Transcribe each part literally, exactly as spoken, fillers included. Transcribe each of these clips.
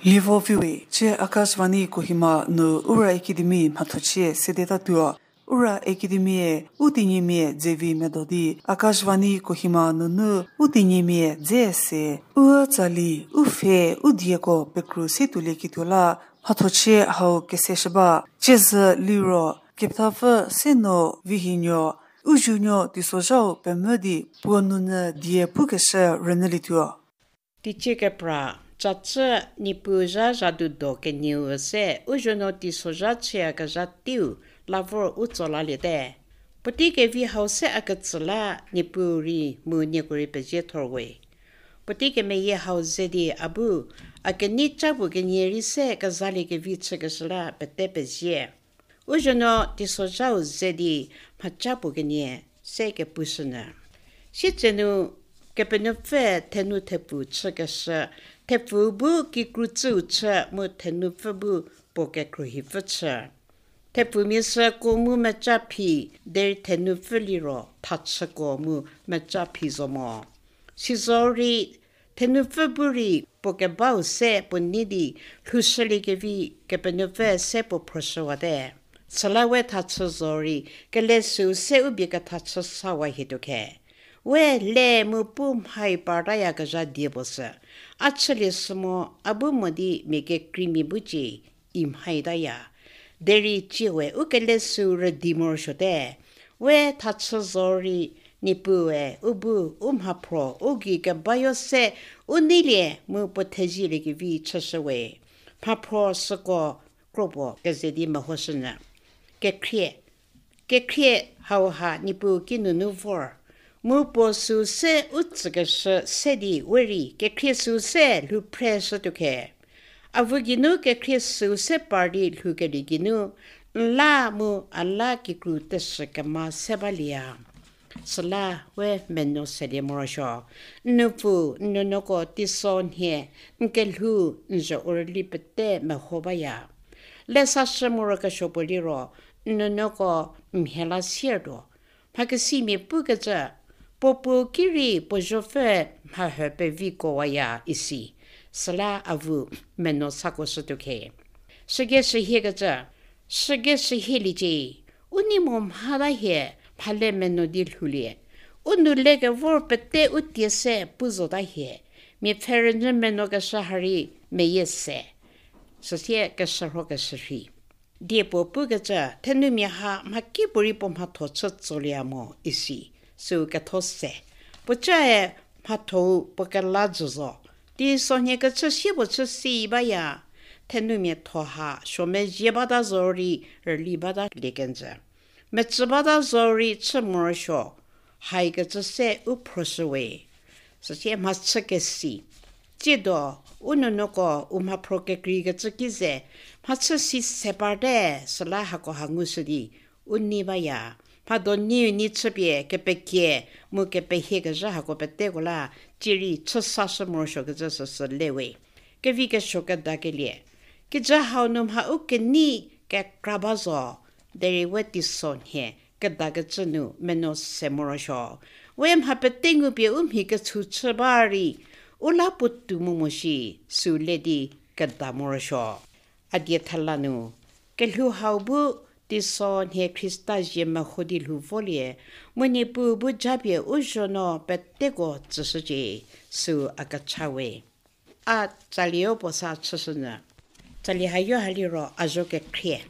Lievo viwe, cie Akashvani Kohima nu Ura Academy mhathochie sedetatuo. Ura Academy-e u tenyimia dze vi medo di Akashvani Kohima nunu u tenyimia dze se u tsali u pfhe u dieko pekru se tuolieketuo la mhathochie hau keseshü ba. Ciezü liro kepethapfü se no vihinuo u zuonuo teisozhau pemvü di puo nunyü die pukeshü rünyülietuo. Teicie kepra, cacü Niepuu zha zhadu do kenieu se u zuonuo teisozha chüyakezha teiu la vor u tso laliete. Puotei kevi hau se a ketsü la Niepuu rei mu nieko rei pezie thorwe. Puotei kemeyie hau ze di a bu a kenei ca puo kenie rei se kezaliekevi chükeshü la pete pezie. U zuonuo teisozhau ze di mhaca puo kenie se kepushünyü. Sietsenu Kepenuopfü thenu thepfu chükeshü, thepfu bu kikru tsüu chü mu thenupfü bu puo kekhruohipfü chü. Thepfumia süko mu meca phi, derei thenupfü liro thachüko mu meca phi zo mo. Sizorei thenupfü bu rei puo kebau se puo nei di lhoushüliekevi Kepenuopfü se puo phroshüwate. Süla we thachü zorei kelesüu se u bie kethachü sawa hietuo khe. We le mu pu mhai partayakezha die puo sü. A chülie sü mo, a bu mo di mia kekreimia bu cie, i mhaitaya. Derei cie we u kelesüu rüdi morosuote. We thachü zorei Niepuue u bu u mhaphro u gei kebayo se u neilie mu puo thezielie kevi chüshüwe. Mhaphro süko kropuo keze di mehoshünyü. Kekhrie. Kekhrie hauha Niepuu kinunu vor. Mu puo süu se u tsükeshü se di we rei kekhrie süu se lhou phreshütuo khe. Avu geinu kekhrie süu se par di lhoukelie geinu, n la mu a la kikru teshü kema se balieya. Süla we menuo selie morosuo. N nupfu, n nuonuoko teiso nhie, n kelhou, n zho u rüli pete meho baya. Lesashü morokesuo puo liro, n nuonuoko mhie la siertuo. Mhakesimia pukecü, puo puo ki rei puo zopfü mha hü pevikuowaya isi. Süla avu menuo sakoshütuo khe. Sügeshühiekecü, sügeshühieliecie, u nei mo mhata hie, mhale menuo di lhoulie. U nou lekevor pete u tie se pu zota hie, miapfhe rünyü menuokeshü ha rei meyie se. Süsie keshürhokeshü rhei. Die puo pukecü, thenumia ha mhakipuorei puo mhatho chü tsolieya mo isi, süu ketho se. Puocae mhathou puo kela jü zo. Teisonhie kechü sie puo chü si baya, thenumia tho ha suomezhie bata zorei rüli bata liekenjü. Mecü bata zorei chü morosuo, haikecü se u phroshüwe. Süsie mhachü kesi. Tsiedo, u nuonuoko u mhaphro kekreikecü ki ze, mhachü si se parte, süla hako ha ngushü di, u nei baya. Mhado niu nei chüpie kepekie, mu kepehiekezha hako peteko la, cierei chüsashü morosuokecü süsü lewe. Kevi kesuo kedakelie. Kijü hau nu mha u kenei kekra ba zo, derei we teisonhie kedakecü nu menuo se morosuo. We mha pete ngupie u mhi kechü chü ba rei, u la puotou mo mo shi, süu le di keda morosuo. A die thela nu, kelhou hau bu teisonhie Khrista zie meho di lhou volie, mu Niepuu bu japie u zuonuo peteko tsüshücie, süu a kecha we. A tsalieu puo sa chüshünyü. Tsali hayo ha liro a zho kekhrie.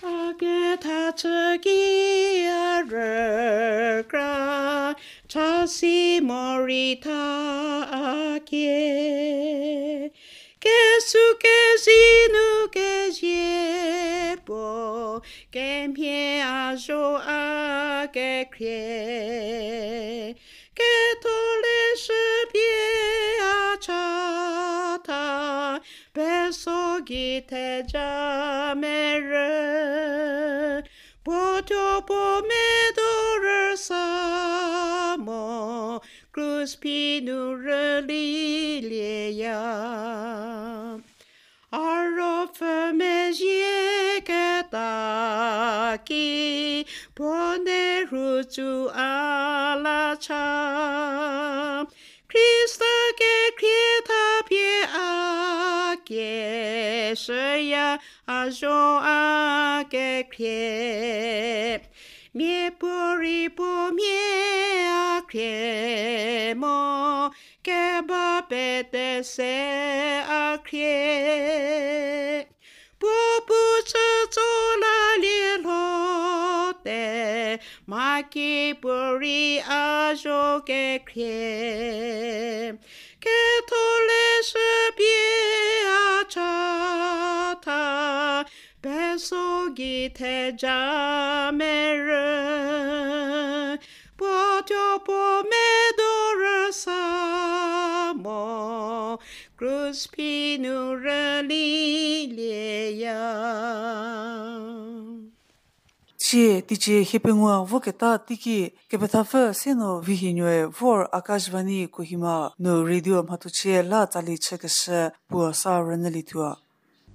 A kethachü ki a rükra, cha si morei tha a kie. Kesuo kezei nu kezie puo, kemhie a zho a kekhrie. Ketholeshü pie a chatha, peso gei theja merü. Puo thuo puo medo rüsa mo, krus phi nu rülilieya. A ruopfü mezhie keta ki, puo nehou tsu a la cha. Khrista kekhrie thapie a kie shüya a zho a kekhrie. Miapuorei puo mia a khrie mo, keba pete se a khrie. Puo pu chü tso la lie lho te, maki puorei a zho kekhrie. Ketholeshü pie a chatha, peso gei theja merü. Puo tuo puo medo rüsa mo, krus phi nu rüli lieya. Tsie, teicie hiepengou voketa teiki, kepethapfü Seno Vihienuoe vor Akashvani Kohima nu radio mhathochie la tsali chükeshü puo sa rünyülietuo.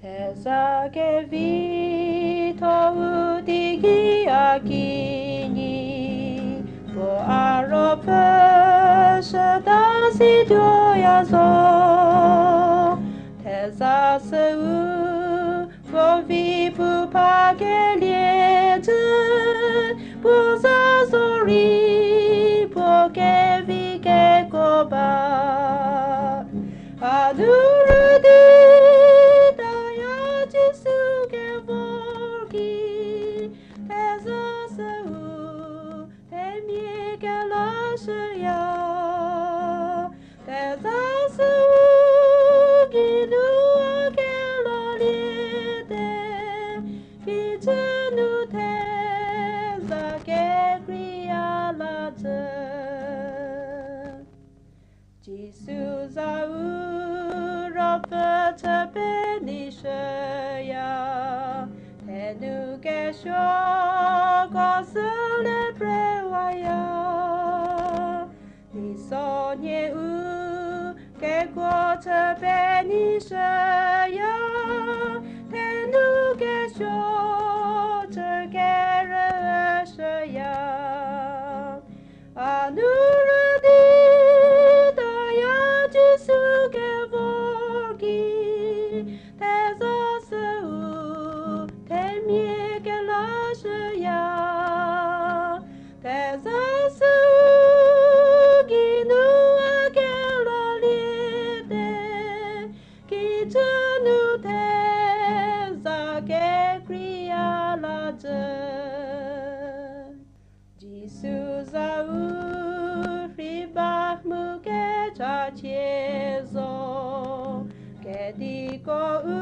Theza kevitho-u teiki a kinyi, puo a ruopfü shüta situoya zo. Theza süu, puo vi pu pha kelie cü, puo za zorei, puo kevi kekuo ba. A nu rüdi taya Jisu kevor ki, theza süu, themia kelashüya. Theza süu geinu a kelaliete, kijü nu theza kekreiya la cü. Jisu zau ruopfü chü penei shüya, thenu kesuoko süle prewaya. Teisonhie-u kekuo chü penei shüya, thenu kesuo chü kerüshüya. A nu rüdi taya Jisu kevor ki, theza süu themia kelashüya. Theza süu geinu a kelaliete, kijü nu theza kekreiya la cü. Jisu zau rhei ba mu kechachie zo, kediko-u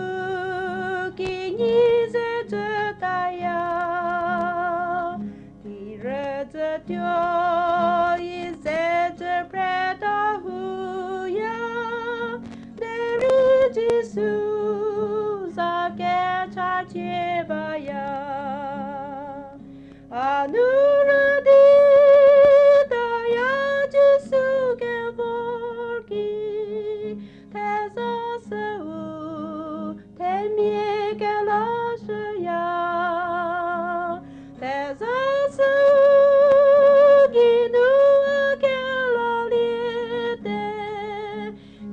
kinyi ze cütaya. Tirüzhütuo-i ze cü preta huya, derei Jisu za kechachie baya. A nu rüdi taya Jisu kevor ki, theza süu themia kelashüya. Theza süu geinu a kelaliete,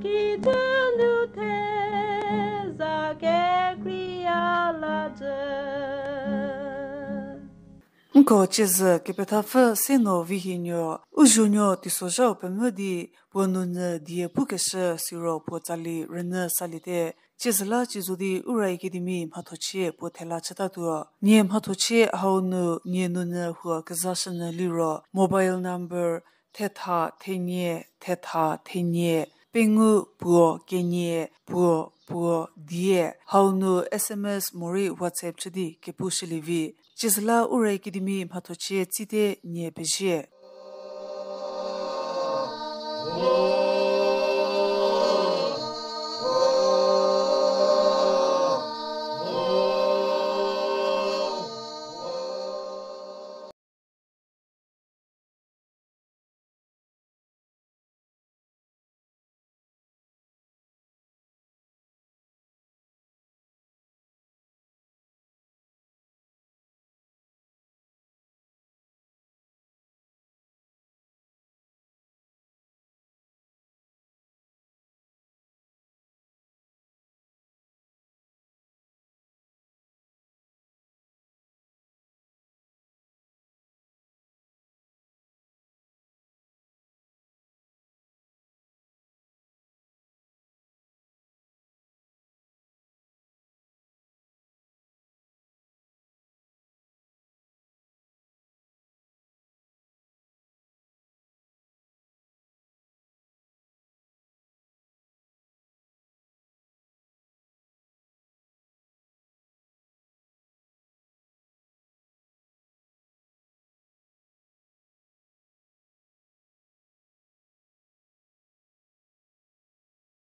kijü nu theza kekreiya la cü. Nko ciezü kepethapfü Seno Vihienuo, u zuonuo teisozhau pemvü di puo nounyü die pukeshü siro puo tsali rünyü saliete. Ciezü la ci zo di Ura Academy mhathochie puo thela chütatuo. Nie mhathochie hau nu nie nounyü huo kezashünyü liro mobile number thetha thenie thetha thenie pengou puo kenie puo puo die hau nu S M S morei WhatsApp chü di kepushülievi. Ciezü la Ura Academy mhathochie tsite nie pezie.